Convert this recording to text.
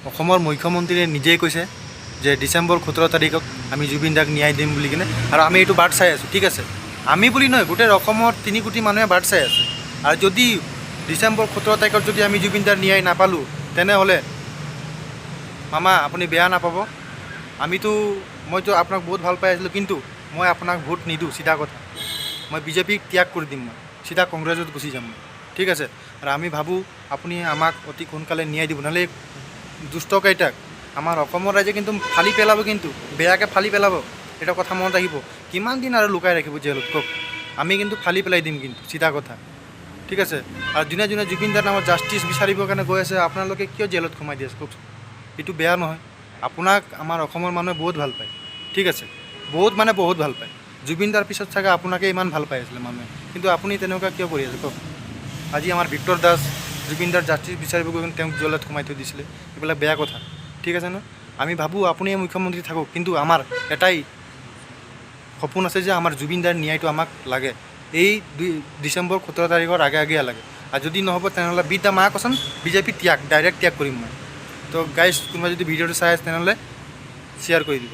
অসমৰ মুখ্যমন্ত্ৰীয়ে নিজেই কৈছে যে ডিচেম্বৰ 17 তাৰিখত আমি জুবিন দাক ন্যায় দিম বুলি কিনে। আৰু আমি এইটো বাট চাই আছোঁ, ঠিক আছে? আমি বুলি নহয়, গোটেই অসমৰ 3 কোটি মানুহে বাট চাই আছে। আৰু যদি ডিচেম্বৰ 17 তাৰিখত যদি আমি জুবিন দাৰ ন্যায় নাপালোঁ, তেনেহ'লে মামা, আপুনি বেয়া নাপাব, আমিতো মইতো আপোনাক বহুত ভাল পাই আছিলোঁ, কিন্তু মই আপোনাক ভোট নিদিওঁ। চিধা কথা, মই বিজেপিক ত্যাগ কৰি দিম, মই চিধা কংগ্ৰেছত গুচি যাম মই, ঠিক আছে? আৰু আমি ভাবোঁ আপুনি আমাক অতি সোনকালে ন্যায় দিব, নহ'লে দুষ্টকেইটাক আমাৰ অসমৰ ৰাইজে কিন্তু ফালি পেলাব, কিন্তু বেয়াকৈ ফালি পেলাব। এটা কথা মনত ৰাখিব, কিমান দিন আৰু লুকাই ৰাখিব জেলত কওক? আমি কিন্তু ফালি পেলাই দিম কিন্তু, চিধা কথা, ঠিক আছে? আৰু যোনে যোনে জুবিন দাৰ নামত জাষ্টিছ বিচাৰিবৰ কাৰণে গৈ আছে, আপোনালোকে কিয় জেলত সোমাই দি আছে কওকচোন? এইটো বেয়া নহয়। আপোনাক আমাৰ অসমৰ মানুহে বহুত ভাল পায়, ঠিক আছে? বহুত মানে বহুত ভাল পায়। জুবিন দাৰ পিছত চাগে আপোনাকে ইমান ভাল পাই আছিলে মানুহে, কিন্তু আপুনি তেনেকুৱা কিয় কৰি আছে কওক? আজি আমাৰ ভিক্টৰ দাস জুবিন দাৰ জাষ্টিছ বিচাৰিব গৈ কিনে তেওঁক জেলত সোমাই থৈ দিছিলে। এইবিলাক বেয়া কথা, ঠিক আছে ন? আমি ভাবোঁ আপুনিয়ে মুখ্যমন্ত্ৰী থাকক, কিন্তু আমাৰ এটাই সপোন আছে যে আমাৰ জুবিন দাৰ ন্যায়টো আমাক লাগে, এই 2 ডিচেম্বৰ 17 তাৰিখৰ আগে আগে লাগে। আৰু যদি নহ'ব, তেনেহ'লে বিদ্যা মা কচম, বিজেপি ত্যাগ, ডাইৰেক্ট ত্যাগ কৰিম মই। তো গাইজ, কোনোবা যদি ভিডিঅ'টো চাই আছে, তেনেহ'লে শ্বেয়াৰ কৰি দিব।